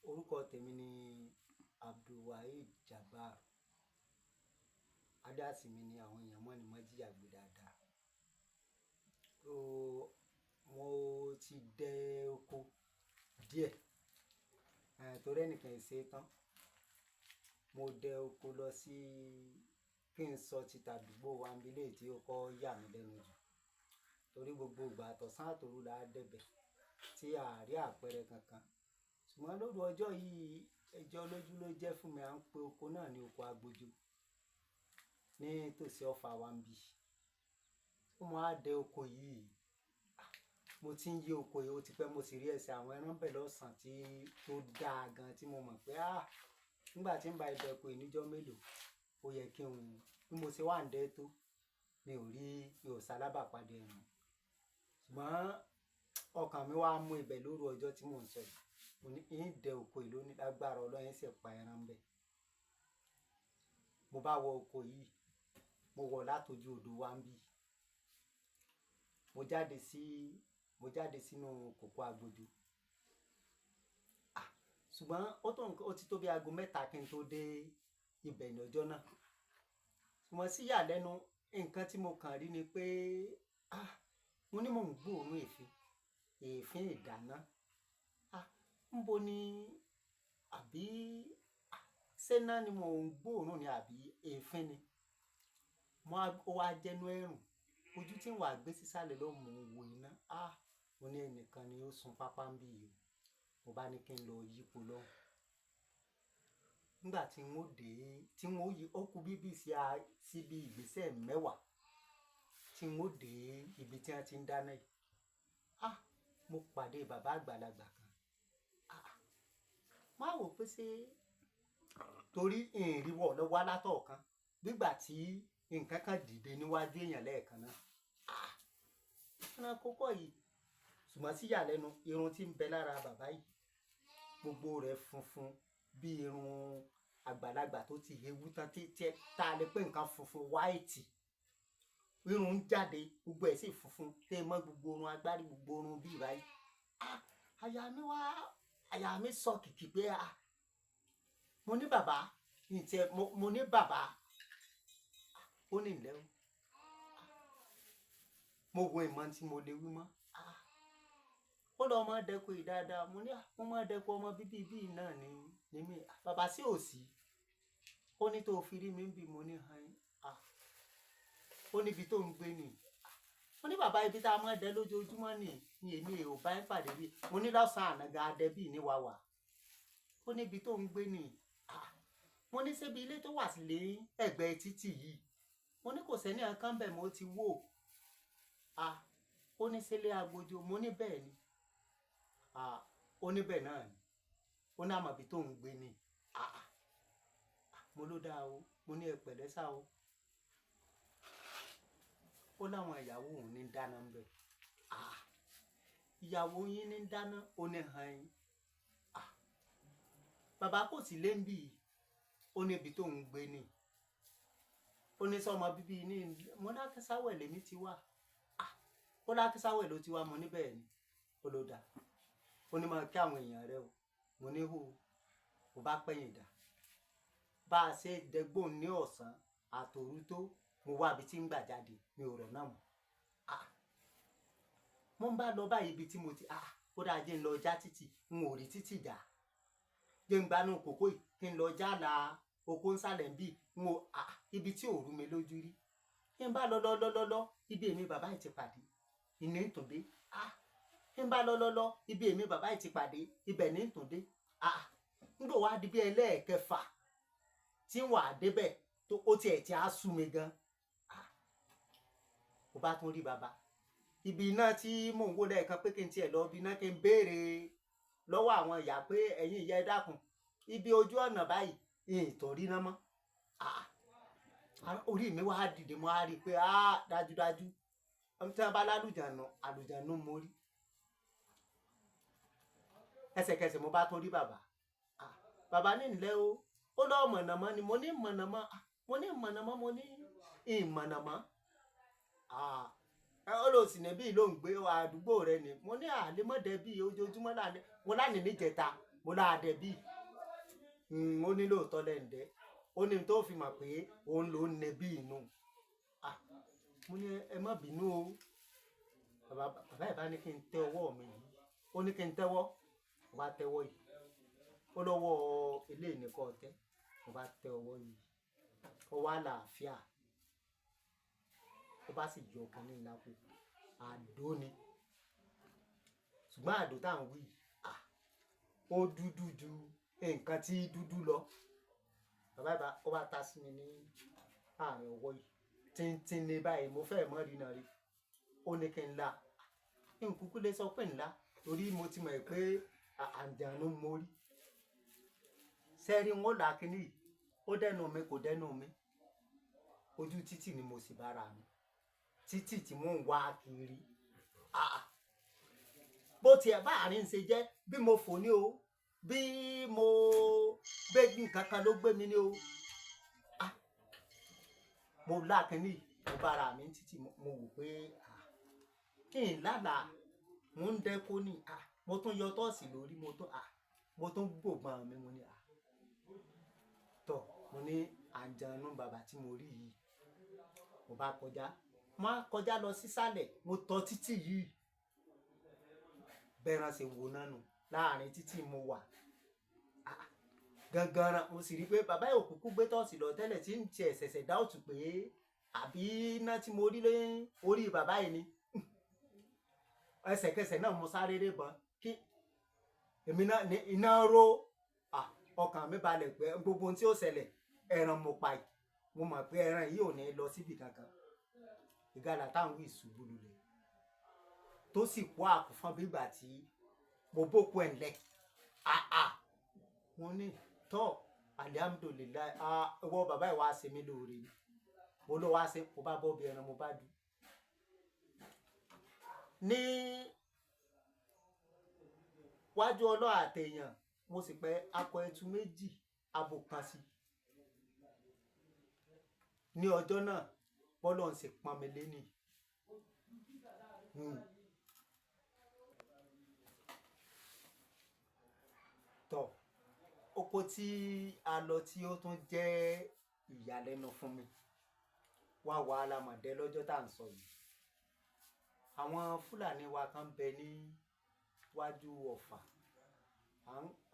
Orúkọ tèmi ni Abdulwaheed Jabbar. Alias mi ni àwọn èèyàn mọ̀ ní Mọ́jíyàgbé dáadáa. So mo ti dẹ oko díẹ̀, torí ẹnìkan ì ṣe tán. Mo dẹ oko lọ sí kí n sọ ti tàdúgbò wa níbi eléyìí tí ó kọ́ yà mí lẹ́nu jù. Torí gbogbo ìgbà àtọ̀sán àtòru la dẹ́bẹ̀ tí a rí àpẹẹrẹ kankan. Ṣùgbọ́n lóru ọjọ́ yìí, ẹjọ́ lójú ló jẹ́ fún mi. À ń pe oko náà ní oko Agbojo ní tòsí Ọ̀ffà wa níbí. Mo wá dẹ oko yìí, mo ti ń yí oko yìí, ó ti pẹ́ mo sì rí ẹsẹ̀ àwọn ẹran bẹ̀ lọ́sàn tí tó dáa gan tí mo mọ̀ pé nígbà tí ń bá dẹ oko yìí níjọ́ mélòó, ó yẹ kí n, bí mo ṣe wà ń dẹ tó, mi ò rí, mi ò ṣalábàápàdé ẹran. Ṣùgbọ́n ọkàn mi wá mú ibẹ̀ lóru ọjọ́ tí mò ń sọ yìí. Mo ní ń dẹ oko yìí lónìí lágbára Ọlọ́run ń sì pa ẹran bẹ̀. Mo bá wọ oko yìí, mo wọ̀ látojú odò wa níbí. Mo jáde sí, mo jáde sínú kòkó Agbojo. Ṣùgbọ́n ó tó nǹkan, ó ti tó bí aago mẹ́ta kí n tó dé ibẹ̀ ní ọjọ́ náà. Ṣùgbọ́n sí ìyàlẹ́nu, nǹkan tí mo kàn rí ni pé, mo ní mò ń gbóòórùn èéfín, èéfín ìdáná. Níbo ni àbí ṣé iná ni mò ń gbóòórùn ni àbí èéfín ni? Mo wá, ó wá jẹ́nú ẹ̀rùn. Ojú tí ń wà gbé sísàlẹ̀ ló mú wo iná. Mo ní ẹnìkan ni ó sun pápá níbí yìí o. Mo bá ní kí n lọ yípo lọ́hùn. Nígbà tí n ó dé, tí n ó yí, ó kú bíbí sí a, sí bí ìgbésẹ̀ mẹ́wàá tí n ó dé ibi tí wọ́n ti ń dáná yìí. Mo pàdé bàbá àgbàlagbà kan. Mo wá wò pé ṣé torí n rí wọ̀ lọ wá látọ̀ọ́kán. Nígbà tí nǹkan kan dìde níwájú èèyàn lẹ́ẹ̀kan náà. Ẹranko kọ́ yìí. Ṣùgbọ́n sí ìyàlẹ́nu, irun tí ń bẹ lára bàbá yìí, gbogbo rẹ̀ funfun bí irun àgbàlagbà tó ti hewu tán tí, tí ta lè pé nǹkan funfun white. Irun ń jáde, gbogbo ẹ̀ sì funfun té mọ́ gbogbo irun agbárí, gbogbo irun bí báyìí. Àyà mi wá, àyà mi sọ kìkì pé Mo ní bàbá, ǹ tí ẹ, mo ní bàbá. Ó ní ìlẹ́ o. Mo wo ìmọ̀ tí mo lè wí mọ́. Ó lọ mọ dẹ́ko yìí dáadáa. Mo ní, mo máa dẹ́ko ọmọ bíbí bí náà ni, ní mí. Bàbá sí ò sí. Ó ní tó fi rí mi bí mo ní han. Ó ní ibi tó ń gbé ni. Mo ní bàbá ibi tí a máa ń dẹ lójoojúmọ́ ni, ní èmi ò bá ń pàdé bí. Mo ní lọ́sàn-án àná gan a dẹ bí ní wàwà. Ó ní ibi tó ń gbé ni. Mo ní ṣé bí ilé tó wà sílé ẹ̀gbẹ́ títì yìí. Mo ní kò sẹ́ni kankan bẹ̀ mo ti wò. Ó ní ṣé ilé Agbojo. Mo ní bẹ́ẹ̀ ni. Ó ní bẹ́ẹ̀ náà ni. Ó ní àmọ́ ibi tó ń gbé ni. Mo ló dáa o. Mo ní ẹ pẹ̀lẹ́ sá o. Ó láwọn ìyàwó òun ní dáná ń bẹ. Ìyàwó yín ní dáná, ó ní han yín. Bàbá kò sí lé níbí. Ó ní ibi tó ń gbé ni. Ó ní sọ ọmọ bíbí ní, mo ní Akísáwẹ̀ lèmi ti wá. Ó ní Akísáwẹ̀ ló ti wá, mo ní bẹ́ẹ̀ ni. Ó ló dáa. Ó ní máa kí àwọn èèyàn rẹ o. Mo ní hó. Mo bá pẹ̀yìn dà. Bá a ṣe dẹ́gbóhùn ní ọ̀sán àtòru tó, mo wá ibi tí ń gbà jáde, mi ò rọ̀ náà mọ́. Mo ń bá lọ báyìí ibi tí mo ti, ó dáa jẹ́ n lọ já títì, n ò rí títì já. Jẹ́ n gbanú kòkó yìí kí n lọ já la oko ń sálẹ̀ níbí, n ò, ibi tí ò rú mi lójú rí. Kí n bá lọ lọ lọ lọ lọ, ibi èmi bàbá yìí ti pàdé, ìní ń tún dé. Kí n bá lọ lọ lọ, ibi èmi bàbá yìí ti pàdé, ibẹ̀ ní ń tún dé. Nígbà wá di bí ẹlẹ́ẹ̀kẹfà tí ń wà dé bẹ̀ tó ó ti ẹ̀ tí á sú mi gan. Mo bá tún rí bàbá. Ibi iná tí mò ń wò lẹ́ẹ̀kan pé kí n tí ẹ lọ ibi iná kí n béèrè lọ́wọ́ àwọn ìyá pé ẹ̀yin ìyá ẹ dákun. Ibi ojú ọ̀nà báyìí, n ò rí iná mọ́. Orí mi wá dìde, mo wá rí pé dájúdájú. Tí wọ́n bá lálùjànnú, àlùjànnú mo rí. Ẹsẹ̀kẹsẹ̀ mo bá tún rí bàbá. Bàbá ní ìlẹ́ o. Ó lọ mọ̀nàmọ́ ni. Mo ní mọ̀nàmọ́. Mo ní mọ̀nàmọ́, mo ní ìmọ̀nàmọ́. Ó lọ sì ní bí ló ń gbé àdúgbò rẹ ni. Mo ní àlè mọ́ dẹ bí ojoojúmọ́ là ń dẹ. Mo láni níjẹta. Mo láàdẹ bíi ó ní lóòótọ́ lẹ́ǹdẹ́. Ó ní tó fi mọ̀ pé òun ló ń nẹ bí inú. Ah, mo ní ẹ má bínú o. Bàbá bàbá ẹ̀ bá ní kí n tẹ ọwọ́ mi yìí. Ó ní kí n tẹ́wọ́. Mo bá tẹ́wọ́ yìí. Ó lọ́wọ́ eléyìí ní kó tẹ́. Mo bá tẹ ọwọ́ yìí. Ọwọ́ àlàáfíà. Ó bá sì yọ ọ̀kan ní ìlápò. Àdó ni. Ṣùgbọ́n àdó tá à ń wí yìí, ah, ó dúdú ju nǹkan tí dúdú lọ. Bàbá ẹ̀ bá, ó bá ta sí mi ní àárín ọwọ́ yìí. Tíntín ní báyìí mo fẹ́ mọ́ rí náà rí. Ó ní kí n là. N kúkú lè sọ pé ńlá torí mo ti mọ̀ pé àǹjànú mo rí. Sẹ́rí wọn là kíní yìí. Ó dẹ́nu mi kò dẹ́nu mi. Ojú títì ni mo sì bá ra mi. Títì tí mò ń wá kiri. Ah, bó tiẹ̀ bá àárín ṣe jẹ́ bí mo fò ní o, bí mo gbé nǹkan kan ló gbé mi ní o. Ah, mo lá kíní yìí, mo bá ra mi ní títì, mo wò pé ah, kí n lálàá, mò ń dẹ́ko ní. Ah, mo tún yọ tọ́ọ̀sì lórí, mo tún ah, mo tún gbògbọ́n mi, mo ní ah. Tọ̀, mo ní àǹjànú bàbá tí mo rí yìí. Mo bá kọjá, mo á kọjá lọ sísàlẹ̀, mo tọ títì yìí. Bẹ́ẹ̀rẹ̀ ṣe wò náà nù láàrin títì mo wà. Ah, gangan mo sì rí pé bàbá yìí ò kúkú gbé tọ́ọ̀sì lọ tẹ́lẹ̀ tí ń tiẹ̀ ṣẹ̀ṣẹ̀ dáùtù pé àbí iná tí mo rí lé orí bàbá yìí ni. Ẹsẹ̀kẹsẹ̀ náà mo sáré ré bọn kí èmi náà ní iná ró. Ah, ọkàn mi balẹ̀ pé gbogbo ohun tí ó ṣẹlẹ̀ ẹran mo pa yìí. Mo mọ̀ pé ẹran yìí ò ní lọ síbi kankan. Ìgalà táwọn wí ṣubú lulẹ̀ tó sì kó àkùfọ́n bí ìgbà tí mo bókun ẹ̀ ńlẹ̀. Ah ah, mo ní tọ́ alihamudulilayi. Ah, ìwọ bàbá yìí wá ṣe mí lóore ni. Mo ló wá ṣe, mo bá bọ́ bí ẹran mo bá dù. Ní wájú Ọlọ́run àtẹ̀yàn, mo sì pẹ́ akọ ẹtu méjì abo kan sí. Ní ọjọ́ náà, bọ́lọ̀ ń ṣe pọ́n mi lé ní. Tọ́, oko tí a lọ tí ó tún jẹ́ ìyàlẹ́nu fún mi. Wá wàhálà mọ̀dẹ́ lọ́jọ́ tá à ń sọ yìí. Àwọn Fúlàní wa kan bẹ ní wájú Ọ̀fà.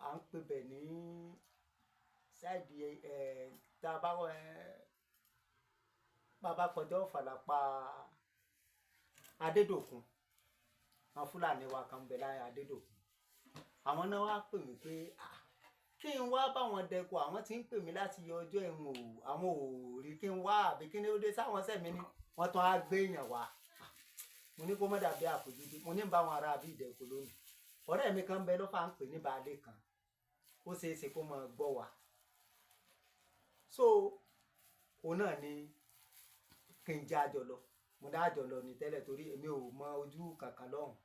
À ń pè bẹ̀ ní sáìdì ẹ̀ tá a bá wọ ẹ́ bá kọjá Ọ̀fà lápá Adédòkun. Àwọn Fúlàní wa kan bẹ láyé Adédòkun. Àwọn náà wá pè mí pé ah, kí n wá bá wọn dẹko. Àwọn tí ń pè mí láti yọ ọjọ́ ẹ̀hún o, àwọn ò rí kí n wá àbí kí ni ó dé sáwọn sẹ̀mí ni wọ́n tún á gbé èèyàn wá. Ah, mo ní kó má dàbí àfojúdi. Mo ní ń bá wọn ará bí ìdẹ̀kọ lónìí. Ọ̀rẹ́ mi kan bẹ ló fà ń pè ní baálé kan. Ó ṣe é ṣe kó máa gbọ́ wa. So òun náà ni kí n jẹ́ àjọ lọ. Mo dá àjọ lọ ní tẹ́lẹ̀ torí èmi ò mọ ojú kankan lọ́hùn.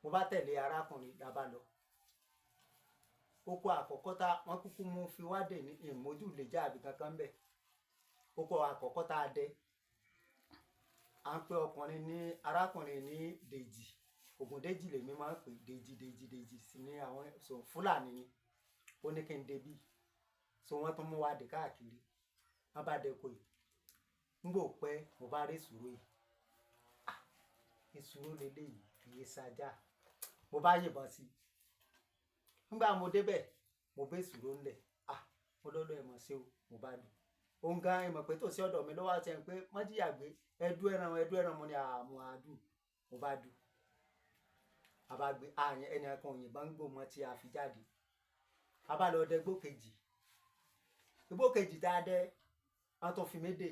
Mo bá tẹ̀lé arákùnrin la bá lọ. Oko àkọ́kọ́ tá wọ́n kúkú mú fi wá dè ní ìmójú lè jẹ́ àbí kankan bẹ́ẹ̀. Oko àkọ́kọ́ tá a dẹ. À ń pe ọkùnrin ní arákùnrin ní Dèjì. Ògúndèjì lèmi máa ń pè Dèjì Dèjì Dèjì sí ní àwọn so Fúlàní ni. Ó ní kí n dé bí. So wọ́n tún mú wa dè káàkiri. Wọ́n bá dẹko yìí. Nígbò pẹ́ mo bá rí ìṣòro yìí. Ah, ìṣòro leléyìí kì í ṣajá. Mo bá yìnbọn sí i. Nígbà mo débẹ̀, mo bá ìṣòro ńlẹ̀. Ah, mo lọ́lọ́ ẹ̀ mọ̀ ṣe o, mo bá dù. Òun gan ẹ mọ̀ pé tòsí ọ̀dọ̀ mi ló wá ṣe pé mọ́jíyà gbé ẹdú ẹran ẹdú ẹran mo ní àmú àdú. Mo bá dù. A bá gbé àyàn ẹni kan òyìnbọn ń gbò mọ́ tí a fi jáde. A bá lọ dẹ igbó kejì. Igbó kejì tá a dẹ, wọ́n tún fi mí dè.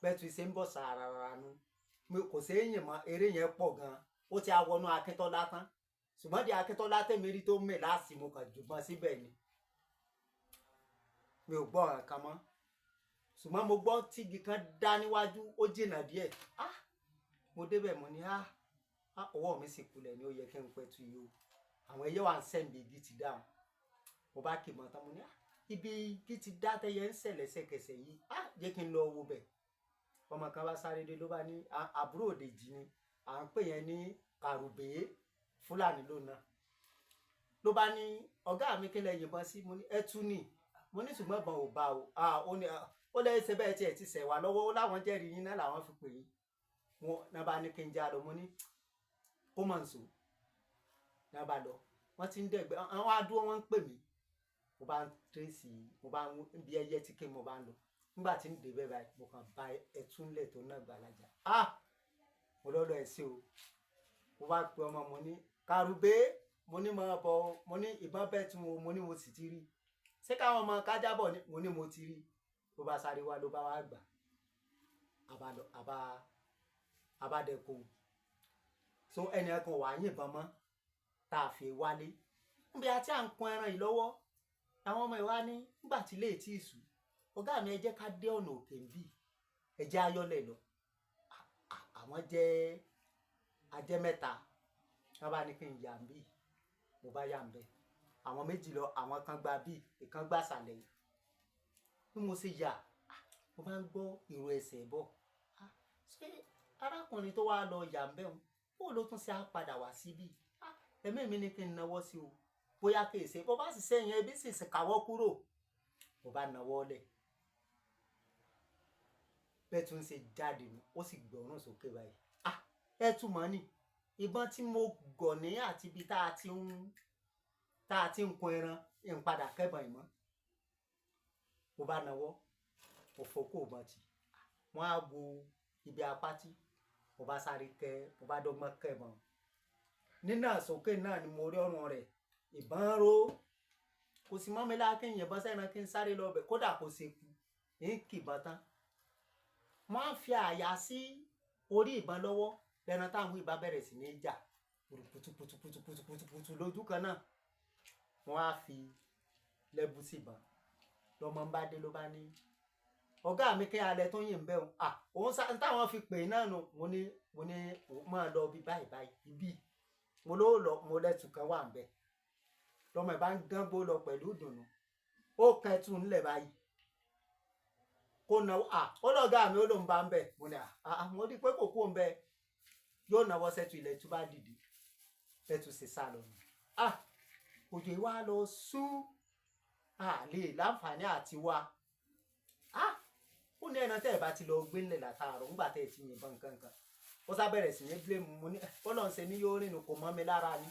Bẹ́ẹ̀ tún ṣe ń bọ̀ sàràrà nu. Mi kò ṣe é yìn mọ́, eré yẹn pọ̀ gan. Ó ti wọnú Akíntọ́lá tán. Ṣùgbọ́n di Akíntọ́lá tèmi rí tó mì láàsì mo kàn jùbọn síbẹ̀ ni. Mi ò gbọ́ nǹkan mọ́. Ṣùgbọ́n mo gbọ́ tígi kan dá níwájú, ó jìnnà díẹ̀. Ah, mo débẹ̀ mo ní ah, ah, ọwọ́ mi sì kulẹ̀ ni ó yẹ kí n pẹ̀tù yìí o. Àwọn ẹyẹ wà ń sẹ̀mí igi ti dáhùn. Mo bá kì mọ́ tán mo ní ah, ibi igi ti dá tẹ́yẹ ń sẹ̀ lẹ́sẹ̀kẹsẹ̀ yìí. Ah, jẹ́ kí n lọ wo bẹ̀. Ọmọ kan bá sáré dé ló bá ní àbúrò Dèjì ni. À ń pè yẹn ní Kàrùbé. Fúlàní ló ná. Ló bá ní ọ̀gá mi kí lẹ yìnbọn sí. Mo ní ẹtu ni. Mo ní ṣùgbọ́n ìbọn ò bá o. Ó ní ó lẹ́yìn ṣe bẹ́ẹ̀ tiẹ̀ ti ṣẹ̀ wá lọ́wọ́, ó láwọn jẹ́rìí yín náà làwọn fi pè yín. Wọn náà bá ní kí n já lọ. Mo ní kó mọ̀ nsò. Náà bá lọ, wọ́n ti ń dẹ̀gbẹ́, àwọn adúró wọn ń pè mí. Mo bá ń tírèsì, mo bá ń bí ẹyẹ tí kí mo bá ń lọ. Nígbà tí ń dé bẹ́ẹ̀ báyìí, mo kàn bá ẹtú ńlẹ̀ tó náà gbàlajà. Ah, mo lọ́dọ̀ ẹ̀ sí o. Mo bá pe ọmọ, mo ní kàrúbé, mo ní máa bọ̀ o. Mo ní ìbọn bẹ́ẹ̀ tún o. Mo ní mo sì ti rí. Ṣé káwọn ọmọ kájábọ̀ ni? Mo ní mo ti rí. Ló bá sáré wá, ló bá wá gbà. Àbá lọ, àbá dẹkùn. So ẹnì kan wà yìnbọn mọ́ tá a fi wálé. Níbi àti à ń kun ẹran yìí lọ́wọ́, àwọn ọmọ ìwá ní nígbà tí ilé tí ì sùn, ọ̀gá mi, ẹ jẹ́ ká dé ọ̀nà òkè ń bì, ẹ jẹ́ ayọ́lẹ̀ lọ. Àwọn jẹ́ ajẹ́ mẹ́ta. Wọ́n bá ní kí n yà ń bì, mo bá yà ń bẹ̀. Àwọn méjì lọ, àwọn kan gba bí, ìkan gbà sàlẹ̀ yìí. Bí mo ṣe yà, mo bá ń gbọ́ ìró ẹsẹ̀ bọ̀. Ṣé arákùnrin tó wá lọ yà ń bẹ̀ wọn, bó ló tún ṣe á padà wá síbí? Ẹ̀mí mi ní kí n nawọ́ sí o, bóyá kì í ṣe bó bá sì sẹ́yìn ẹbí sì sì káwọ́ kúrò. Mo bá nawọ́ lẹ̀, bẹ́ẹ̀ tún ṣe jáde nù, ó sì gbọ́rùn sókè báyìí. Ah, ẹ tún mọ́ ni ìbọn tí mo gọ̀ ní àti ibi tá a ti ń kun ẹran ń padà kẹ́bọ̀n ìmọ̀. Mo bá nawọ́, mo fọkó ìbọn tì. Wọ́n á wo ibi apátí. Mo bá sáré kẹ́, mo bá dọ́gbọ́n kẹ́bọ̀n nínà sókè náà ni mo rí ọrùn rẹ̀, ìbọn ró. Kò sì mọ́ mi lá kí n yìnbọn sẹ́ran kí n sáré lọ bẹ̀, kódà kò ṣe kú ní kìbọn tán. Wọ́n á fi àyà sí orí ìbọn lọ́wọ́ lẹ́ran táwọn ìbá bẹ̀rẹ̀ sí ní jà putuputuputuputuputu lójú kan náà. Wọ́n á fi lẹ́bù sí ìbọn. Lọ́mọ ń bá dé, ló bá ní ọ̀gá mi kí alẹ́ tó yìn bẹ́ẹ̀ o. Òun sá táwọn fi pè náà nù. Mo ní máa lọ bí báyìí báyìí ibi mo ló lọ, mo lẹ́tù kan wà ń bẹ̀. Lọ́mọ ìbá ń gán gbó lọ pẹ̀lú ìdùnnú, ó kẹtù ńlẹ̀ báyìí kó náwó. Ó lọ́gá mi, ó ló ń bá ń bẹ̀. Mo ní mo rí i pé kò kú ń bẹ̀. Yóò náwó sẹ́tù ilẹ̀ tó bá dìde, ẹtù sì sá lọ. Òjò ìwà lọ sú, lè láǹfààní àti wá. Ó ní ẹran tẹ́ ẹ̀ bá ti lọ gbé ńlẹ̀ látàárọ̀ ńgbà tẹ́ ẹ̀ ti yìnbọn nǹkan kan. Ó sá bẹ̀rẹ̀ sí ní blame. Mo ní bọ́lọ̀ ń ṣe ní yóò rìnnù, kò mọ́ mi lára ni.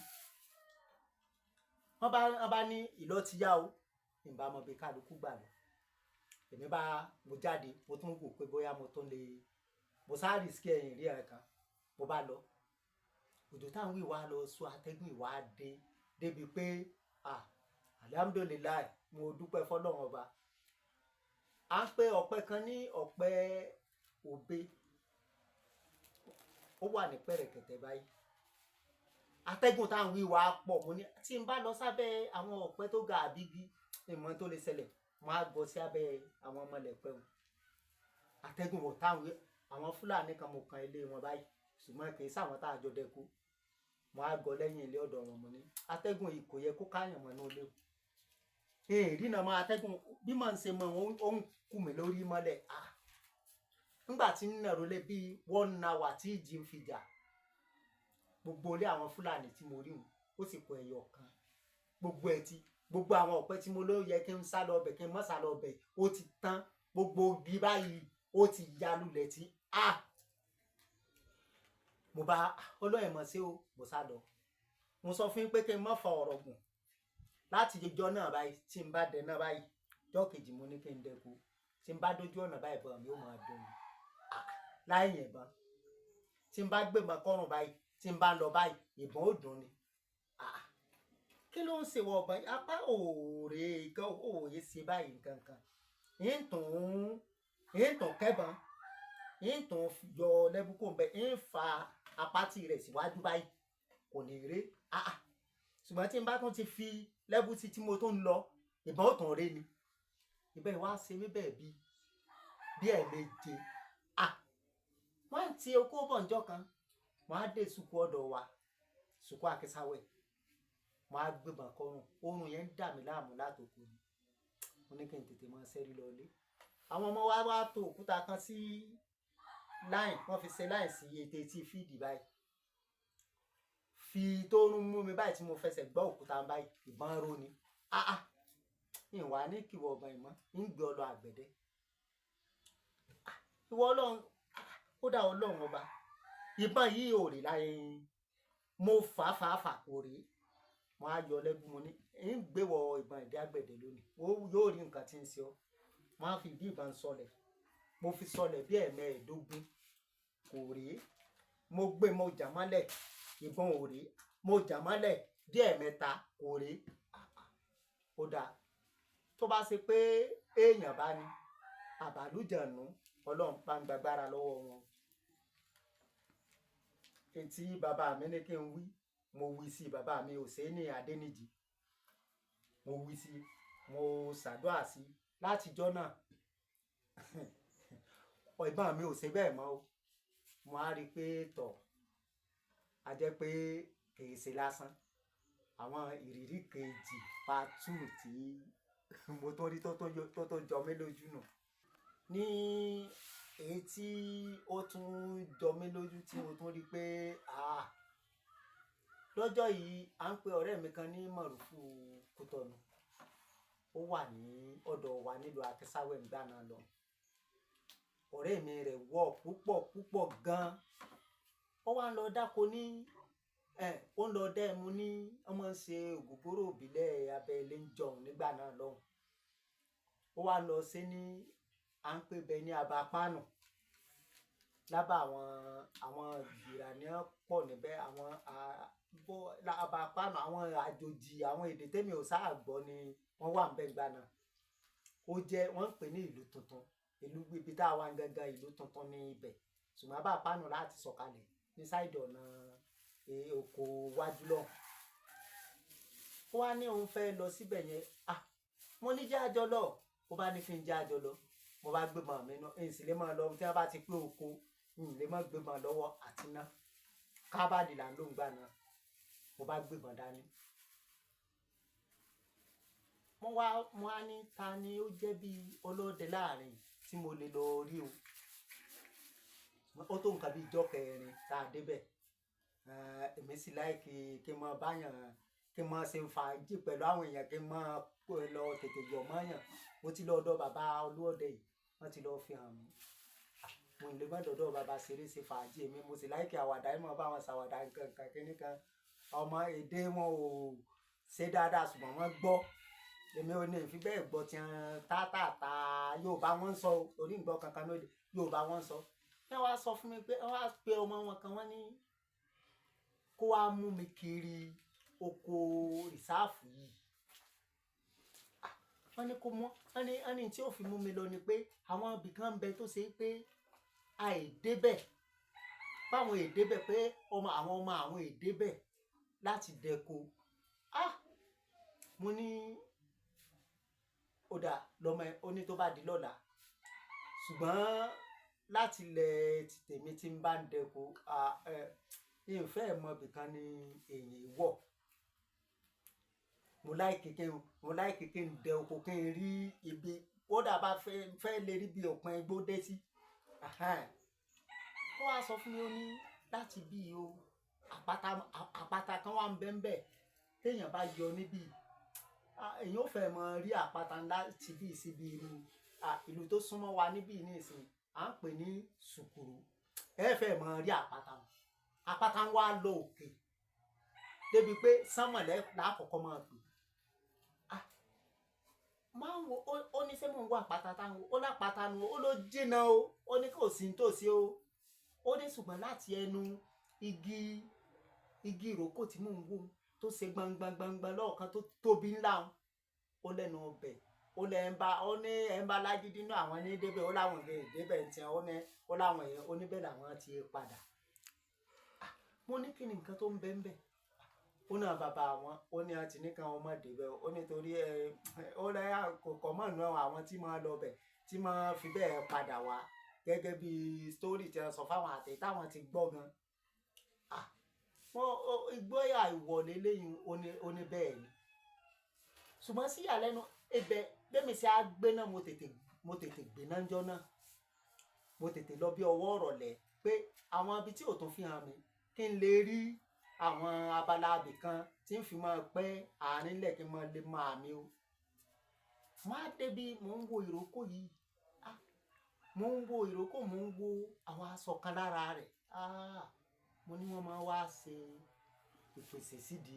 Wọ́n bá ní ìlọ ti yá o. Ìbá mọ bí kálukú gbà lọ. Èmi bá mo jáde, mo tún wò pé bóyá mo tún lè mo sá rìsíkì ẹ̀yìn rí ẹ̀ kan. Mo bá lọ, òjò táwọn ìwà lọ sọ, atẹ́gùn ìwà dé débi pé alhamdulilayi, mo dúpẹ́ fọlọ́run ọba. À ń pe ọ̀pẹ kan ní ọ̀pẹ òbe, ó wà ní pẹ̀rẹ̀kẹ̀tẹ̀ báyìí. Atẹ́gùn táwọn ìwà pọ̀. Mo ní tí n bá lọ sábẹ́ àwọn ọ̀pẹ tó ga àbígi, ìmọ̀ tó lè ṣẹlẹ̀. Mo á gọ sí abẹ́ àwọn ọmọlẹ̀pẹ̀ wọn. Atẹ́gùn wọ̀ táwọn àwọn fúlàní kan, mo kan ilé wọn báyìí, ṣùgbọ́n kì í sáwọn tá a jọ dẹ́kú. Mo á gọ lẹ́yìn ilé ọ̀dọ̀ wọn. Mo ní atẹ́gùn yìí kò yẹ kó káyàn mọ́ inú ilé o. Èrí náà mọ atẹ́gùn bí mò ń ṣe mọ, ó ń kú mi lórí mọ́lẹ̀. Nígbà tí ń nàró lé bíi 1 hour tí ìjì ń fi jà, gbogbo ilé àwọn fúlàní tí mo rí wọn, ó sì kọ ẹyọ kan. Gbogbo ẹ ti gbogbo àwọn ọ̀pẹ tí mo ló yẹ kí n sá lọ ọbẹ̀ kí n má sá lọ ọbẹ̀, ó ti tán. Gbogbo igi báyìí ó ti ya lulẹ̀ tí mo bá ọlọ́yẹ̀ mọ̀ sí o. Mo sá lọ. Mo sọ fún yín pé kí n má fa ọ̀rọ̀ gùn. Láti ìjọ náà báyìí, tí n bá dẹ náà báyìí, jọ́ kejì mo ní kí n dẹ́ko, tí n bá dójú ọ̀nà báyìí, bọ̀ mi ó máa dùn mí láì yìnbọn. Tí n bá gbébọn kọ́rùn báyìí, tí n bá lọ báyìí, ìbọn ó dùn ni. Kí ló ń ṣe wọ ọ̀bọ̀n apá òòrè gan òòyè ṣe báyìí nǹkan kan? Ń tún kẹ́bọn, ń tún yọ lẹ́bùkún bẹ́ẹ̀, ń fa apátì rẹ̀ síwájú báyìí, kò ní ré. Ṣùgbọ́n tí n bá tún ti fi lẹ́bùtì tí mo tún ń lọ, ìbọn ó tún ré ni. Ìbẹ̀ wá ṣe mí bẹ́ẹ̀ bí ẹ̀ẹ̀méje. Wọ́n ti okó bọ̀ ǹjọ́ kan, wọ́n á dé sùkú ọ̀dọ̀ wa, sùkú Akísáwẹ̀. Wọ́n á gbébọn kọ́rùn, oorun yẹn ń dà mí láàmú látòkò ni. Mo ní kí n tètè máa ṣẹ́rí lọlé. Àwọn ọmọ wa wá to òkúta kan sí láìn, wọ́n fi ṣe láìn sí ètè tí fíìdì báyìí. fi tó ń mú mi báyìí tí mo fẹsẹ̀ gbọ́ òkúta báyìí, ìbọn ró ni. Ah ah, ìwà ní kìwọ̀ ọ̀bọ̀n ìmọ̀ ń gbé ọ lọ àgbẹ̀dẹ. Ìwọ Ọlọ́run, ó dá Ọlọ́run ọba, ìbọn yìí ò rí láyé. Mo fà fà fà, kò rí. Mo á yọ lẹ́gùn, mo ní ń gbé wọ ìbọn ìdí àgbẹ̀dẹ lónìí, ó yóò rí nǹkan tí ń ṣe ọ́. Mo á fi ìdí ìbọn sọlẹ̀, mo fi sọlẹ̀ bí 15, kò rí. Mo gbé, mo jà mọ́lẹ̀, ìbọn ò rí. Mo jà mọ́lẹ̀ bí 3, kò rí. Ó dáa, tó bá ṣe pé èèyàn bá ní àbálùjànú, Ọlọ́run bá ń gbàgbára lọ́wọ́ wọn. Etí bàbá mi ní kí n wí, mo wí sí bàbá mi Hòsénì Adéníjì, mo wí sí, mo ṣàdúrà sí. Látijọ́ náà, ìbọn mi ò ṣe bẹ́ẹ̀ mọ́ o. Mo á rí i pé tọ̀, a jẹ́ pé kì í ṣe lásán. Àwọn ìrírí kejì, part two, tí mo tó rí tó jọ mí lójú nù. Ní èyí tí ó tún jọ mí lójú tí mo tún rí pé, ah, lọ́jọ́ yìí à ń pe ọ̀rẹ́ mi kan ní Mọ̀rúfú Kútọ̀nù. Ó wà ní ọ̀dọ̀ wa nílùú Akísáwẹ̀ nígbà náà lọ. Ọ̀rẹ́ mi rẹ̀ wọ̀ púpọ̀ púpọ̀ gan. Ó wá ń lọ dáko ní, ó ń lọ dá ẹmu ní, wọ́n máa ń ṣe ògógóró ìbílẹ̀ abẹ́ ilé ń jọun nígbà náà lọ́hùn. Ó wá lọ sí ní, à ń pè bẹ́ẹ̀ ní Abapáànù. Lábẹ́ àwọn ìgbìrà ní wọ́n pọ̀ níbẹ̀, àwọn, bó, Abapáànù, àwọn àjòjì, àwọn èdè tèmi ò sáà gbọ́ ni wọ́n wà níbẹ̀ nígbà náà. Ó jẹ́ wọ́n ń pè ní ìlú tuntun. Ìlú ibi tá a wà gangan, ìlú tuntun ní ibẹ̀. Ṣùgbọ́n Abapáànù láti sọ̀kalẹ̀ ní sáìdì ọ̀nà oko wájú lọ́hùn. Ó wá ní òun fẹ́ lọ síbẹ̀ yẹn. Ah, mo ní jẹ́ àjọ lọ. Ó bá ní kí n jẹ́ àjọ lọ. Mo bá gbé ìbọn mi ná, n sì lè máa lọ tí wọ́n bá ti pé oko, n lè má gbé ìbọn lọ́wọ́ àti iná. Kábàdì là ń lò nígbà náà. Mo bá gbé ìbọn dání. Mo wá ní ta ni ó jẹ́ bí ọlọ́dẹ láàrin tí mo lè lọ rí o. Ó tó nǹkan bí ìjọ kẹrin tá a dé bẹ̀. Èmi sì like kí n máa bá yàn, kí n máa ṣe fàájì pẹ̀lú àwọn èèyàn, kí n máa lọ tètè yọ̀ mọ́ yàn. Mo ti lọ ọ̀dọ̀ bàbá olúọdẹ yìí, wọ́n ti lọ fi hàn mí. Mo lè má dọ̀dọ̀ bàbá ṣeré ṣe fàájì èmi, mo sì like àwàdà, èmi máa bá wọn ṣàwàdà nǹkan nǹkan kíní kan. Ọmọ èdè wọn ò ṣe dáadáa ṣùgbọ́n wọ́n gbọ́. Èmi ò ní fi bẹ́ẹ̀ gbọ́ tí wọ́n tátàtà Yorùbá wọ́n ń sọ o, torí ń gbọ́ kankan lóde Yorùbá wọ́n ń sọ. Wọ́n wá sọ fún mi pé wọ́n wá pe ọmọ wọn kan, wọ́n ní kó wá mú mi kiri oko rìsáàfù yìí. Wọ́n ní kó mú, wọ́n ní tí ó fi mú mi lọ ni pé àwọn ibì kan ń bẹ tó ṣe pé àìdébẹ̀, báwọn èdè bẹ̀ pé ọmọ àwọn ọmọ àwọn èdè bẹ̀ láti dẹko. Ah, mo ní ó dà lọ́mọ ẹ, ó ní tó bá di lọ́la. Ṣùgbọ́n láti ilẹ̀ tí tèmi tí ń bá ń dẹko, ìfẹ́ mọ ibì kan ni èyí wọ̀. Mo like kí n dẹ oko, kí n rí ibi, kó dà bá fẹ́ lè rí bí òpin igbó dé sí. Ó wá sọ fún mi, ó ní láti bí o, àpáta kan wà ń bẹ ń bẹ. Tí èèyàn bá yọ níbí, èèyàn ó fẹ́ mọ rí àpáta ńlá tí bí síbi ìlú, ìlú tó súnmọ́ wa níbí nísìnyí, à ń pè ní Sùkúrù. Ẹ fẹ́ mọ rí àpáta wọn. Àpáta ń wá lọ òkè débi pé sánmọ̀lẹ́ lákọ̀ọ́kọ́ máa pè. Ah, máa ń wo, ó ní ṣé mò ń wo àpáta táwọn, ó lápáta nu, ó ló jìnnà o, ó ní kò sí nítòsí o. Ó ní ṣùgbọ́n láti ẹnu igi ìrókò tí mò ń wò tó ṣe gbangban gbangban lọ́ọ̀kan tó tóbi ńlá o, ó lẹ́nu ọbẹ̀, ó lẹ́ ń bá, ó ní ẹ̀ ń bá lágídí nínú àwọn ní débẹ̀, ó láwọn èèyàn débẹ̀ ń tiẹ̀, ó ní ó láwọn èèyàn, ó ní bẹ́ẹ̀ làwọn ti padà. Ah, mo ní kí ni nǹkan tó ń bẹ ń bẹ? Ó náà bàbá àwọn, ó ní àti ní káwọn ọmọ débẹ̀, ó ní torí ẹ, ó lẹ́ kò mọ̀ nù àwọn tí máa lọ bẹ̀, tí máa fi bẹ́ẹ̀ padà wá gẹ́gẹ́ bí story tí wọ́n sọ fáwọn àti táwọn ti gbọ́ gan. Ah, wọ́n, ìgbóyà ìwọlé lẹ́yìn, ó ní bẹ́ẹ̀ ni. Ṣùgbọ́n sí ìyàlẹ́nu ibẹ̀, bí èmi ṣe á gbé náà, mo tètè gbé náà ńjọ́ náà. Mo tètè lọ bí ọwọ́ ìrọ̀lẹ́ pé àwọn ibi tí ò tún fi hàn mí kí n lè rí Àwọn abala abìkan tí ń fi máa pẹ́ àárín lẹ̀ kí n máa lè máa mi o. Mo á débi mò ń wo ìrókò yìí. Ah! Mò ń wo ìrókò, mò ń wo àwọn aṣọ kan lára rẹ̀. Ah! Mo ní wọ́n máa wá ṣe ìpèsè sídi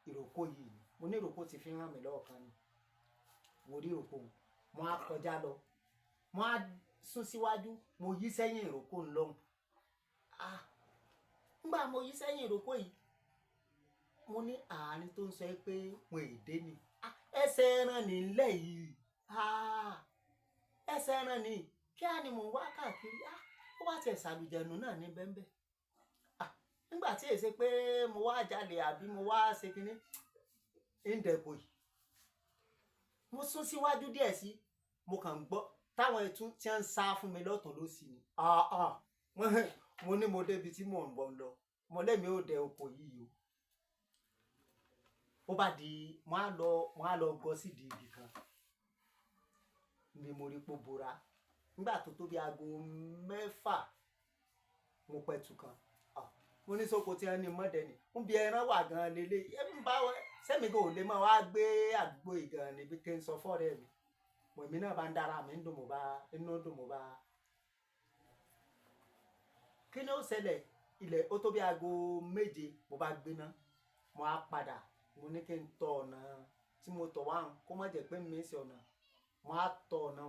ìrókò yìí ni. Mo ní ìrókò tí fi ń ràn mí lọ́ọ̀kan ni. Mo rí ìrókò òun. Mo á kọjá lọ. Mo á sún síwájú, mo yí sẹ́yìn ìrókò ń lọ́hùn. Ah! Nígbà mo yí sẹ́yìn ìrókò yìí, mo ní àárín tó ń sọ pé wọn èdè ni. Ah! Ẹsẹ̀ ẹran ní ńlẹ̀ yìí. Ah! Ẹsẹ̀ ẹran ni. Kí á ni mò ń wá káàkiri? Ah! Ó wá ti ṣàlùjẹ̀nu náà ní bẹ́ńbẹ́. Ah! Nígbà tí è ṣe pé mo wá jalè àbí mo wá ṣe kíní, ń dẹ̀kọ̀ yìí. Mo sún síwájú díẹ̀ sí, mo kàn ń gbọ́ táwọn ẹtú tí ń sá fún mi lọ́tùn lósì ni. Ah! Ah! Mo ní mo débi tí mò ń bọ̀ lọ. Mo lẹ́mi ò dẹ oko yìí o. Ó bá di, mo á lọ gọ sídi ibi kan. Níbi mo rí pó bora. Nígbà tó tó bí aago 6, mo pẹ̀tù kan. Ah! Mo ní sóko tí wọ́n ní mọ́dẹ ni. Ń bí ẹran wà gan lélẹ̀. Ẹ ń bá wẹ, sẹ́mi kò lè máa wá gbé àdúgbò yìí gan ni bí kí n sọ fọ́rẹ́ mi. Mo èmi náà bá ń dára mi ń dùn mo bá, inú dùn mo bá. Kí ni ó ṣẹlẹ̀? Ilẹ̀ ó tó bí aago 7, mo bá gbiná. Mo á padà, mo ní kí n tọ ọ̀nà tí mo tọ̀ wá hàn kó má jẹ́ pé mi ń ṣe ọ̀nà. Mo á tọ ọ̀nà,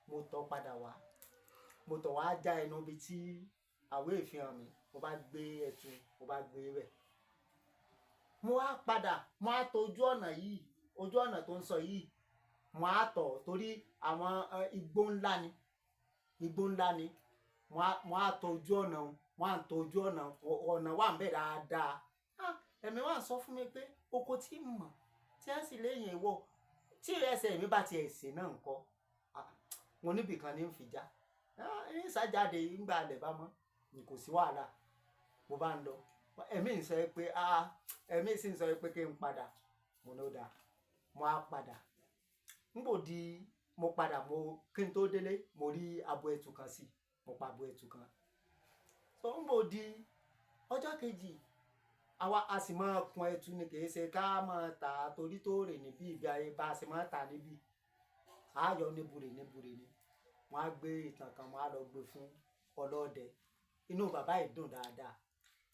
mo tọ̀ padà wá. Mo tọ̀ wá já ẹnu ibi tí àwé ìfihàn mi. Mo bá gbé ẹtu, mo bá gbé rẹ̀. Mo á padà, mo á tọ ojú ọ̀nà yìí, ojú ọ̀nà tó ń sọ yìí. Mo á tọ̀ torí àwọn igbó ńlá ni. Igbó ńlá ni. Mo á tọ ojú ọ̀nà, mo á tọ ojú ọ̀nà, ọ̀nà wà níbẹ̀ dáadáa. Ah! Ẹ̀mí wà ń sọ fún mi pé oko tí ń mọ̀, tí ẹ sì léyìn ìwọ, tí ẹsẹ̀ mi bá ti ẹ̀sìn náà ńkọ́. Ah! Mo níbi kan ní ń fi já. Ah! Ń sá jáde nígbà alẹ̀ bá mọ́, n kò sí wàhálà. Mo bá ń lọ. Ẹ̀mí ń sọ pé, ah! Ẹ̀mí sì ń sọ pé kí n padà. Mo ní ó dáa. Mo á padà. Nígbò di mo padà, mo kí n tó délé, mo rí abo ẹtu kan sí. Mo pa abo ẹtu kan. So nígbò di ọjọ́ kejì, àwa a sì máa kun ẹtu ni kì í ṣe ká máa tà torí tó rè níbí ibi ayé bá a sì máa tà níbí. A yọ níburè níburè ni. Wọ́n á gbé ìtàn kan, wọ́n á lọ gbé fún ọlọ́dẹ. Inú bàbá yìí dùn dáadáa.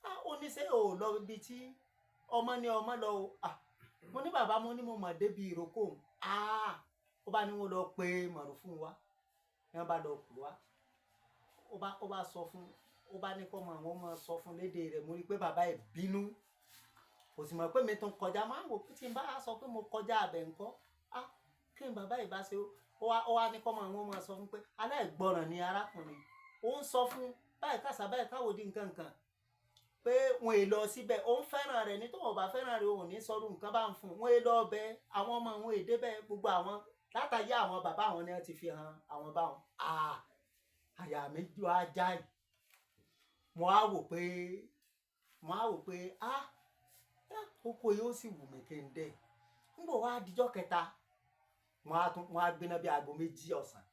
Ah! Ó ní ṣé o lọ ibi tí ọmọ ní ọmọ lọ o. Ah! Mo ní bàbá, mo ní mo mọ̀ débi ìrókò. Ah! Ó bá ní wọ́n lọ pe mọ̀rúfú wá. Ní wọ́n bá lọ pè wá. Ó bá sọ fún, ó bá ní kó mọ̀, wọ́n máa sọ fún lédè rẹ̀. Mo rí pé bàbá yìí bínú. Kò sì mọ̀ pé mi tún kọjá. Máa wò pé tí n bá sọ pé mo kọjá abẹ ńkọ́. Ah! Kí ni bàbá yìí bá ṣe? Ó wá ní kó mọ̀, wọ́n máa sọ fún pé aláìgbọràn ni arákùnrin. Ó ń sọ fún báyìí kàṣà báyìí káwọ́ di nǹkan kan. Pé wọn è lọ síbẹ̀. Ó ń fẹ́ràn rẹ̀ ní tó ò bá fẹ́ràn rẹ̀, òun ò ní sọrú nǹkan bá ń fún un. Wọn è lọ bẹ àwọn ọmọ wọn è dé bẹ gbogbo àwọn látàyé àwọn bàbá àwọn ni wọ́n ti fi hàn àwọn bá wọn. Ah! Àyà mi wá já yìí. Mo á wò pé, mo á wò pé, ah! Ah! Oko yìí ó sì wù mí kí n dẹ̀. Nígbà wá di ọjọ́ kẹta, mo á tún, mo á gbiná bí aago 2 ọ̀sán.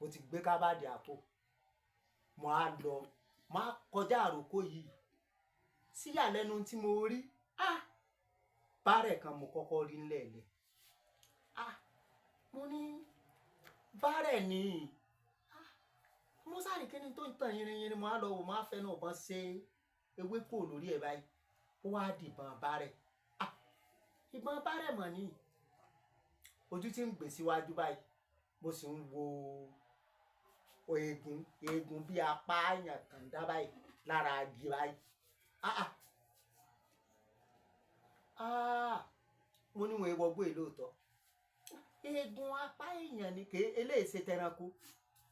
Mo ti gbé kábàdì àpò. Mo á lọ, mo á kọjá àròkọ yìí. Sí ìyàlẹ́nu tí mo rí. Ah! Bárẹ̀ kan mo kọ́kọ́ rí nílẹ̀lẹ̀. Ah! Mo ní bárẹ̀ ni. Ah! Mo sáré kíni tó ń tàn yìnyín, mo á lọ wò, mo á fẹnu ọ̀bọ̀n ṣe ewé kò lórí ẹ̀ báyìí. Ó wá di ìbọn bárẹ̀. Ah! Ìbọn bárẹ̀ mọ̀ ni. Ojú tí ń gbé síwájú báyìí. Mo sì ń wo eegun, eegun bí apá èèyàn kan dá báyìí lára igi báyìí. Ah! Ah! Ah! Mo ní wọn wọgbó yìí lóòótọ́. Eegun apá èèyàn ni kì í eléyìí ṣe tẹranko.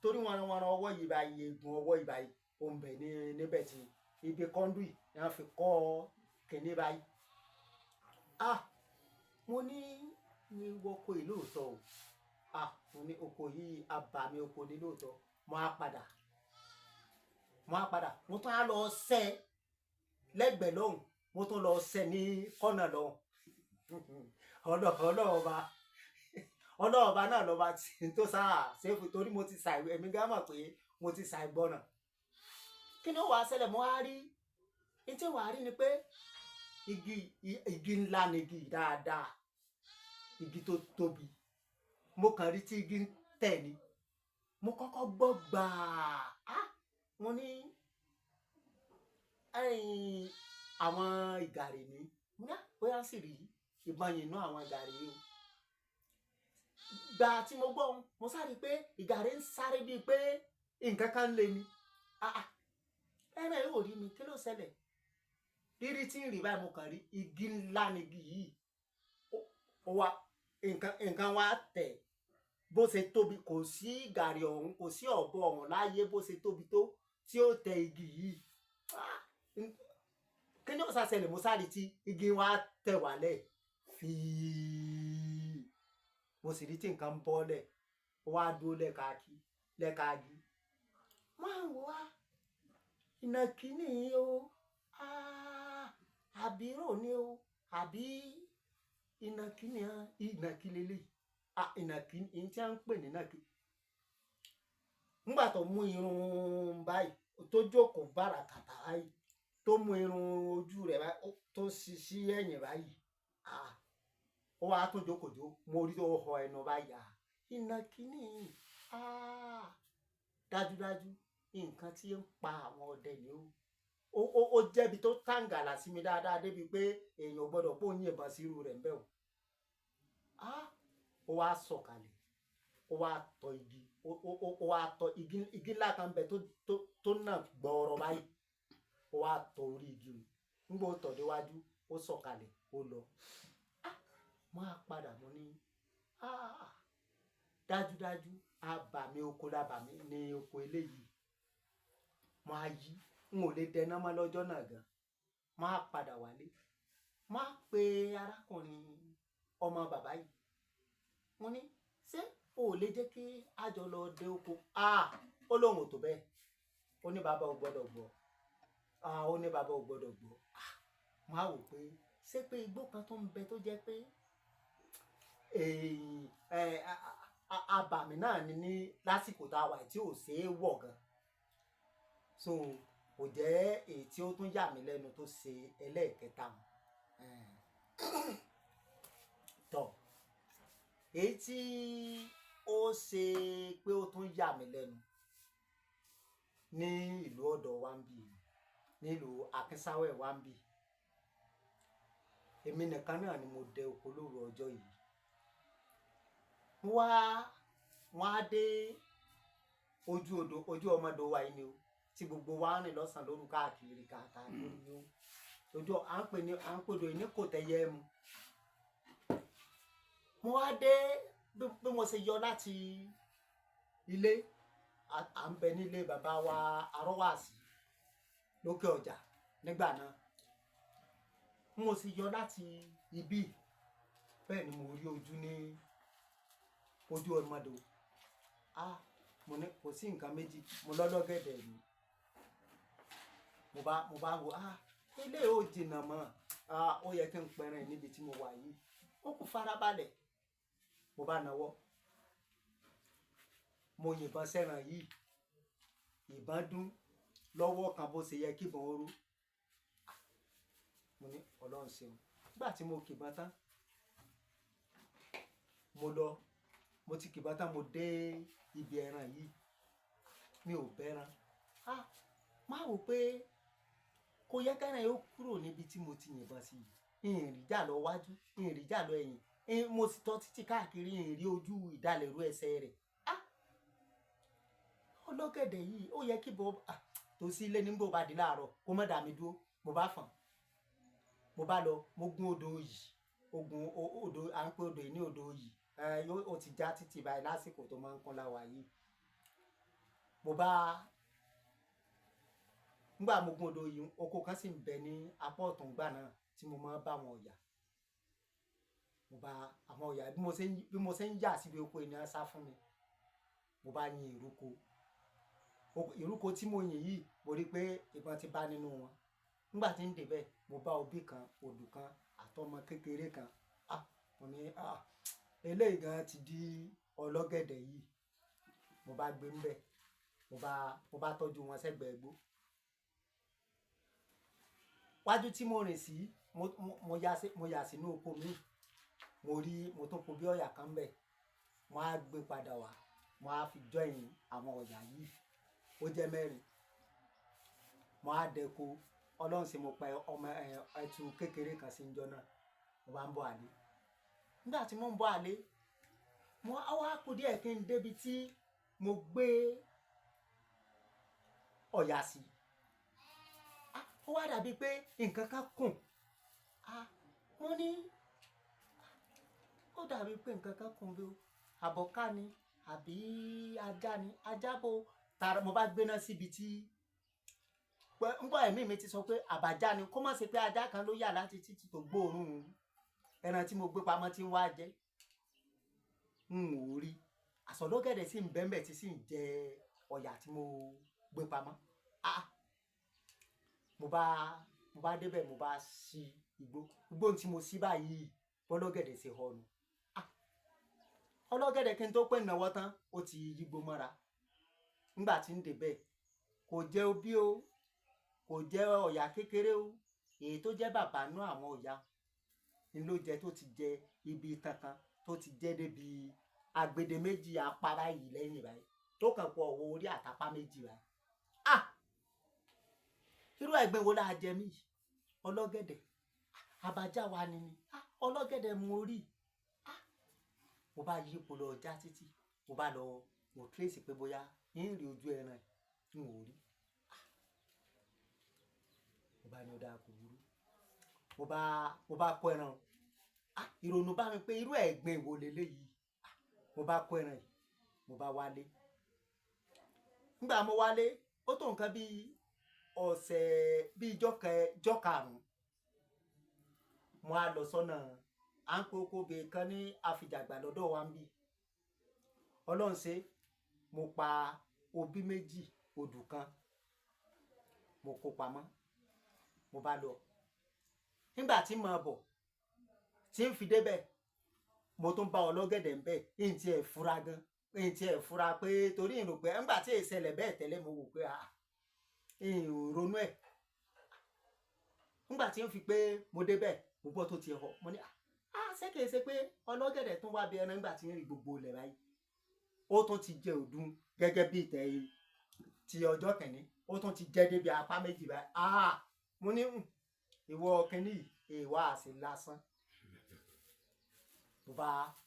Torí wọnranwọnran ọwọ́ yìí báyìí, eegun ọwọ́ yìí báyìí, ó ń bẹ ní níbẹ̀ tí ibi kọ́ńdú yìí ni wọ́n fi kọ́ kíní báyìí. Ah! Mo ní ní wọko yìí lóòótọ́ o. Ah! Mo ní oko yìí, abàmì oko ni lóòótọ́. Mo á padà. Mo á padà. Mo tún á lọ sẹ́ lẹ́gbẹ̀ẹ́ lọ́hùn. Mo tún lọ sẹ́ ní kọ́nà lọ́hùn. Ọlọ́run ọba náà lọ́ba tí tó sáà ṣéfù torí mo ti ṣàì, èmi gan mọ̀ pé mo ti ṣàìgbọràn. Kí ni ó wá ṣẹlẹ̀? Mo á rí Ní tí wàá rí ni pé igi igi ńlá ni igi yìí dáadáa, igi tó tóbi. Mo kàn rí tí igi ń tẹ̀ ni. Mo kọ́kọ́ gbọ́ gbàá. Ah! Mo ní ẹ̀yìn àwọn ìgàrè ní. Mo ní, "Ah, bóyá sì rí ìbọn yìí nú àwọn ìgàrè yìí o." Gbà tí mo gbọ́, mo sáré pé ìgàrè ń sáré bíi pé nǹkan kan ń lé ni. Ah ah! Ẹran yìí ò rí mi, kí ló ṣẹlẹ̀? Rírí tí ń rí báyìí, mo kàn rí igi ńlá ni igi yìí. Ó wá nǹkan wá tẹ̀ bó ṣe tóbi. Kò sí ìgàrè ọ̀hún, kò sí ọ̀bọ ọ̀hún láyé bó ṣe tóbi tó tí ó tẹ igi yìí. Ah! Kí ni ó ṣá ṣẹlẹ̀? Mo sáré tí igi wá tẹ̀ wálẹ̀ fíì. Mo sì rí tí nǹkan ń bọ́lẹ̀, ó wá dúró lẹ́ẹ̀kaagi lẹ́ẹ̀kaagi. Mo wá ń wò wá, ìnàkí nìyí o. Ah! Àbírò ni o, àbí ìnàkí ni, ìnàkí lélẹ̀. Ah! Ìnàkí, èyí tí a ń pè ní ìnàkí. Nígbà tó mú irun báyìí, tó jókòó bárakàtà báyìí, tó mú irun ojú rẹ̀ báyìí, tó ṣí sí ẹ̀yìn báyìí. Ah! Ó wá tún jókòó jó, mo rí tó họ ẹnu báyìí. Ah! Ìnàkí nìyí. Ah! Dájúdájú, nǹkan tí ń pa àwọn ọdẹ ni ó. Ó jẹ́ ibi tó tàǹgàlà sí mi dáadáa débi pé èèyàn ò gbọdọ̀ pé ó yìnbọn sí irú rẹ̀ ńbẹ̀ o. Ah! Ó wá sọ̀kalẹ̀, ó wá tọ igi, ó wá tọ igi, igi ńlá kan bẹ tó nà gbọọrọ báyìí. Ó wá tọ orí igi òun. Nígbà ó tọ̀ déwájú, ó sọ̀kalẹ̀, ó lọ. Ah! Mo á padà, mo ní, ah! Dájúdájú, abàmì oko lábàmì ní oko eléyìí. Mo á yí, n ò lè dẹná mọ́ lọ́jọ́ náà gan. Mo á padà wálé. Mo á pe arákùnrin ọmọ bàbá yìí. Mo ní, ṣé o ò lè jẹ́ kí a jọ lọ dé oko? Ah! Ó lóhùn ò tó bẹ́ẹ̀. Ó ní bàbá ò gbọdọ̀ gbọ́. Ah! Ó ní bàbá ò gbọdọ̀ gbọ́. Ah! Mo á wò pé ṣé pé igbó kan tó ń bẹ tó jẹ́ pé èyí, ẹ, abàmì náà ni ní lásìkò tá a wà tí ò ṣe é wọ̀ gan. So kò jẹ́ èyí tí ó tún yà mí lẹ́nu tó ṣe ẹlẹ́ẹ̀kẹta. Tọ̀. Èyí tí ó ṣe pé ó tún yà mí lẹ́nu ní ìlú ọ̀dọ̀ wa ń bí, nílùú Akínsáwẹ̀ wa ń bí. Èmi nìkan náà ni mo dẹ oko lóru ọjọ́ yìí. Wọ́n á dé ojú odò, ojú ọmọdé wa yìí ni o, tí gbogbo wa ń rìn lọ́sàn-án lóru káàkiri káàkiri ni o. Ojú à ń pè ní, à ń pè odò yìí ní Kòtẹ́yẹ mu. Mo wá dé bí mo ṣe yọ láti ilé, à ń bẹ nílé bàbá wa Arọ́wàsí lókè ọjà nígbà náà. Mo sì yọ láti ibí, bẹ́ẹ̀ ni mo rí ojú ní ojú ọmọdé. Ah! Mo ní kò sí nǹkan méjì, mo lọ́lọ́gẹ̀dẹ̀ ni. Mo bá wo, ah! Ilé ò jìnnà mọ́. Ah! Ó yẹ kí n pẹran níbi tí mo wà yìí. Ó kú farabalẹ̀. Mo bá nawọ́. Mo yìnbọn sẹ́ran yìí. Ìbọn dún lọ́wọ́ kan bó ṣe yẹ kí ìbọn ó rú. Mo ní Ọlọ́run ṣeun. Nígbà tí mo kìbọn tán, mo lọ, mo ti kìbọn tán, mo dé ibi ẹran yìí. Mi ò bẹran. Ah! Má wò pé kò yẹ kí ẹran yìí ó kúrò níbi tí mo ti yìnbọn sí yìí. N rí jà lọ wájú, n rí jà lọ ẹ̀yìn. Mo sì tọ́ títí káàkiri, n rí ojú ìdálẹ̀rú ẹsẹ̀ rẹ̀. Ah! Ọlọ́gẹ̀dẹ̀ yìí, ó yẹ kí bọ́, ah! Tó sí ilé nígbà ó bá di láàárọ̀, kó má dà mí dúró. Mo bá fọ̀n. Mo bá lọ, mo gún odò yìí. Ogun odò, à ń pè odò yìí ní odò yìí. Yóò, ó ti já títì báyìí lásìkò tó máa ń kún láwà yìí. Mo bá, nígbà mo gún odò yìí, oko kan sì ń bẹ ní apá ọ̀tún ìgbà náà tí mo máa ń bá àwọn ọ̀yà. Mo bá àwọn ọ̀yà bí mo ṣe ń yà síbi oko yìí ni wọ́n sá fún mi. Mo bá yin ìrókò. Ìrókò tí mo yìn yìí, mo rí pé ìbọn ti bá nínú wọn. Nígbà tí ń dé bẹ́ẹ̀, mo bá òbí kan, odù kan àtọmọ kékeré kan. Ah! Mo ní, ah! Eléyìí gan ti di ọlọ́gẹ̀dẹ̀ yìí. Mo bá gbé ń bẹ. Mo bá tọ́jú wọn sẹ́gbẹ̀ẹ́ igbó. Wájú tí mo rìn sí, mo yà sínú oko mi, mo rí, mo tún kó bí ọ̀yà kan bẹ̀, mo á gbé padà wá, mo á fi join àwọn ọ̀yà yìí, ó jẹ́ 4. Mo á dẹko, Ọlọ́run sì mo pa ọmọ ẹtu kékeré kan sí ìjọ náà. Mo bá ń bọ̀ àlé. Nígbà tí mo ń bọ̀ àlé, mo á wá kú díẹ̀ kí n débi tí mo gbé ọ̀yà sí. Ó wá dàbí pé nǹkan kan kùn. Mo ní ó dàbí pé nǹkan kan kùn bí o. Àbọ̀ká ni àbí ajá ni, ajá bo. Tààrà mo bá gbéná síbi tí ń bọ̀, ẹ̀mí mi ti sọ pé àbájá ni, kó má ṣe pé ajá kan ló yà láti títí tó gbóòórùn ẹran tí mo gbé pamọ́ tí ń wá jẹ. N ò rí. Àsọlọ́gẹ̀dẹ̀ sì ń bẹ́ńbẹ̀ tí sì ń jẹ ọ̀yà tí mo gbé pamọ́. Mo bá débẹ̀, mo bá ṣí igbó. Igbó tí mo ṣí báyìí, bọ́lọ́gẹ̀dẹ̀ ṣe họnu. Ọlọ́gẹ̀dẹ̀ kí n tó pé ìnáwó tán, ó ti yígbó mọ́ra. Nígbà tí ń débẹ̀, kò jẹ́ obí o, kò jẹ́ ọ̀yà kékeré o. Èyí tó jẹ́ bàbá nú àwọn ọ̀yà ni ló jẹ tó ti jẹ ibi itan kan tó ti jẹ́ débi agbede méjì apá báyìí lẹ́yìn báyìí tó kàn pọ̀ ọwọ́ orí àtàpá méjì báyìí. Irú ẹ̀gbin wo la jẹ mí yìí? Ọlọ́gẹ̀dẹ̀, àbájá wa ni ni. Ọlọ́gẹ̀dẹ̀ mú orí. Mo bá yípo lọ já títì, mo bá lọ, mo trace pé bóyá ń rí ojú ẹran n ò rí. Mo bá ní ó dáa, kò burú. Mo bá kó ẹran. Ìrònú bá mi pé irú ẹ̀gbin wo leléyìí. Mo bá kó ẹran yìí, mo bá wálé. Nígbà mo wálé, ó tó nǹkan bí ọ̀sẹ̀ bí ijọ́ karùn-ún. Mo á lọ sọ́nà, à ń pe oko obì kan ní Afijàgbà lọ́dọ̀ wa ń bí. Ọlọ́run ṣe, mo pa obí méjì odù kan, mo kó pamọ́, mo bá lọ. Nígbà tí mo bọ̀, tí ń fi débẹ̀, mo tún bá ọlọ́gẹ̀dẹ̀ ń bẹ̀, ń tí ẹ̀ fura gan, ń tí ẹ̀ fura pé torí ìrò pé nígbà tí ìṣẹ̀lẹ̀ bẹ́ẹ̀ tẹ́lẹ̀ mo wò pé ń ronú ẹ̀. Nígbà tí ń fi pé mo débẹ̀, mo gbọ́ tó ti họ, mo ní ṣé kìí ṣe pé ọlọ́gẹ̀dẹ̀ tún wá bí ẹran nígbà tí ń rí gbogbo ilẹ̀ báyìí. Ó tún ti jẹ òdun gẹ́gẹ́ bí ìtẹ̀ ti ọjọ́ kìíní, ó tún ti jẹ débi apá méjì báyìí. Mo ní ìwọ kìíní yìí, ìwà àṣẹ lásán.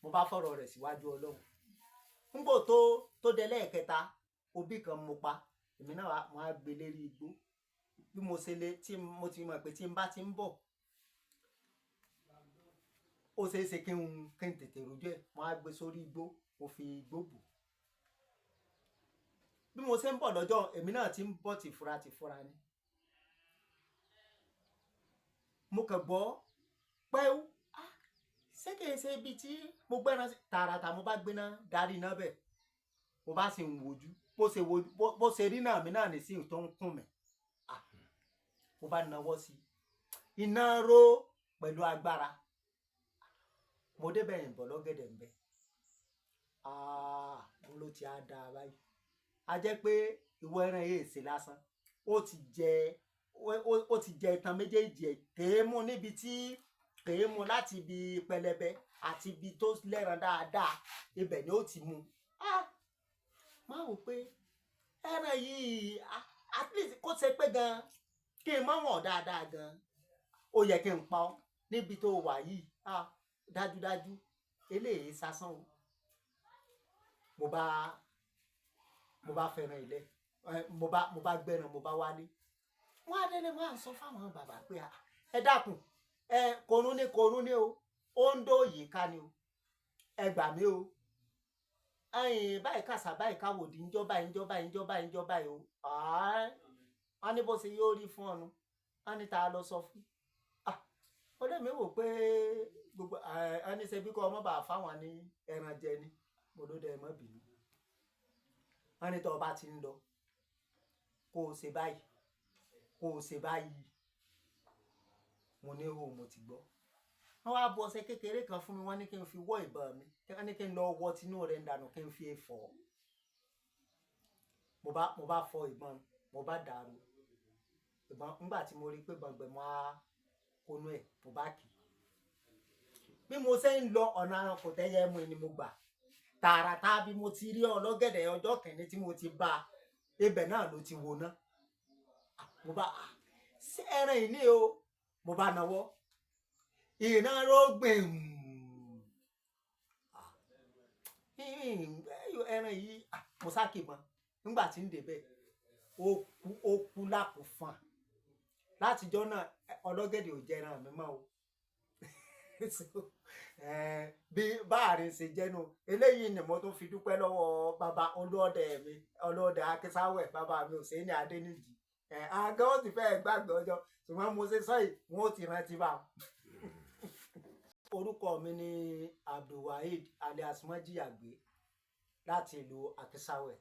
Mo bá fọ̀rọ̀ rẹ̀ síwájú Ọlọ́run. Nígbò tó dé lẹ́ẹ̀kẹta, obí kan mo pa, èmi náà mo á gbé lérí igbó. Bí mo ṣe lé, tí mo ti mọ̀ pé tí n bá ti ń bọ̀, ó ṣe é ṣe kí n tètè rojú ẹ̀, mo á gbé sórí igbó, mo fi igbó bò. Bí mo ṣe ń bọ̀ lọ́jọ́, èmi náà ti ń bọ̀ tìfura tìfura ni. Mo kàn gbọ́ pẹ́ú. Ṣé kìí ṣe ibi tí mo gbéná sí? Tààràtà mo bá gbéná darí iná bẹ̀. Mo bá sì ń wojú. Bó ṣe wojú, bó ṣe rí náà mi náà ní sí tó ń kùn mí. Mo bá nawọ́ sí i. Iná ró pẹ̀lú agbára. Mo débẹ̀ yìnbọn lọ́gẹ̀dẹ̀ ń bẹ. Mo ló ti á dáa báyìí. A jẹ́ pé ìwọ ẹran yìí ṣe lásán. Ó ti jẹ, ó ti jẹ itan méjèèjì ẹ̀. Kèé mú níbi tí, kèé mú láti ibi pẹlẹbẹ àti ibi tó lẹ́ran dáadáa. Ibẹ̀ ni ó ti mú. Má wò pé ẹran yìí, at least kó ṣe pé gan, kí n má wọ̀n dáadáa gan. Ó yẹ kí n pa ọ́ níbi tó wà yìí. Dájúdájú, eléyìí sásán o. Mo bá fẹ́ràn ilẹ̀. Mo bá gbẹ́ran, mo bá wálé. Wọ́n á délé, wọ́n á sọ fáwọn bàbá pé, ẹ dákun, ẹ korún ní korún ní o, ó ń dó yìí ká ni o, ẹ gbà mí o. Ẹ̀yin báyìí kàṣà báyìí káwòdì ń jọ́ báyìí ń jọ́ báyìí ń jọ́ báyìí ń jọ́ báyìí o. Wọ́n ní bó ṣe yóò rí fún ọnu, wọ́n ní ta lọ sọ fún. Ọ̀rẹ́ mi wò pé gbogbo ẹni ṣe bí kò ọmọ bá fáwọn ní ẹran jẹ ni, mo ló dẹ mọ́ bínú. Wọ́n ní tó bá ti ń lọ, kó o ṣe báyìí, kó o ṣe báyìí. Mo ní hò, mo ti gbọ́. Wọ́n wá bu ọṣẹ kékeré kan fún mi, wọ́n ní kí n fi wọ́ ìbọn mi, wọ́n ní kí n lọ wọ tinú rẹ̀ dànù kí n fi fọ̀. Mo bá fọ ìbọn, mo bá dàrú. Ìbọn ńgbà tí mo rí pé gbọ̀ngbẹ̀ mo á kónú ẹ̀, mo bá kì í. Bí mo ṣe ń lọ ọ̀nà kò tẹ́yẹ mu ni mo gbà tààràtà. Bí mo ti rí ọlọ́gẹ̀dẹ̀ ọjọ́ kìíní tí mo ti bá a, ibẹ̀ náà ló ti wò ná. Mo bá, "Ṣé ẹran yìí ní o?" Mo bá nawọ́ ìran rógbìn ẹran yìí. Mo sá kì mọ́. Nígbà tí ń débẹ̀, ó kú, ó kú lákòófàn. Látijọ́ náà, ọlọ́gẹ̀dẹ̀ ò jẹran mi mọ́ o. So, bí báàrin ṣe jẹ́nu eléyìí ni mo tún fi dúpẹ́ lọ́wọ́ bàbá olóòdẹ mi, olóòdẹ Akísáwẹ̀, bàbá mi Hùsẹ́ẹ̀nì Adéníjì. Àgọ́ ó ti fẹ́ẹ́ gbàgbé ọjọ́, ṣùgbọ́n mo ṣe sọ yìí, wọn ó ti rántí bá wọn. Orúkọ mi ni Abdulwaheed alias Mọ́jìyàgbé láti ìlú Akísáwẹ̀.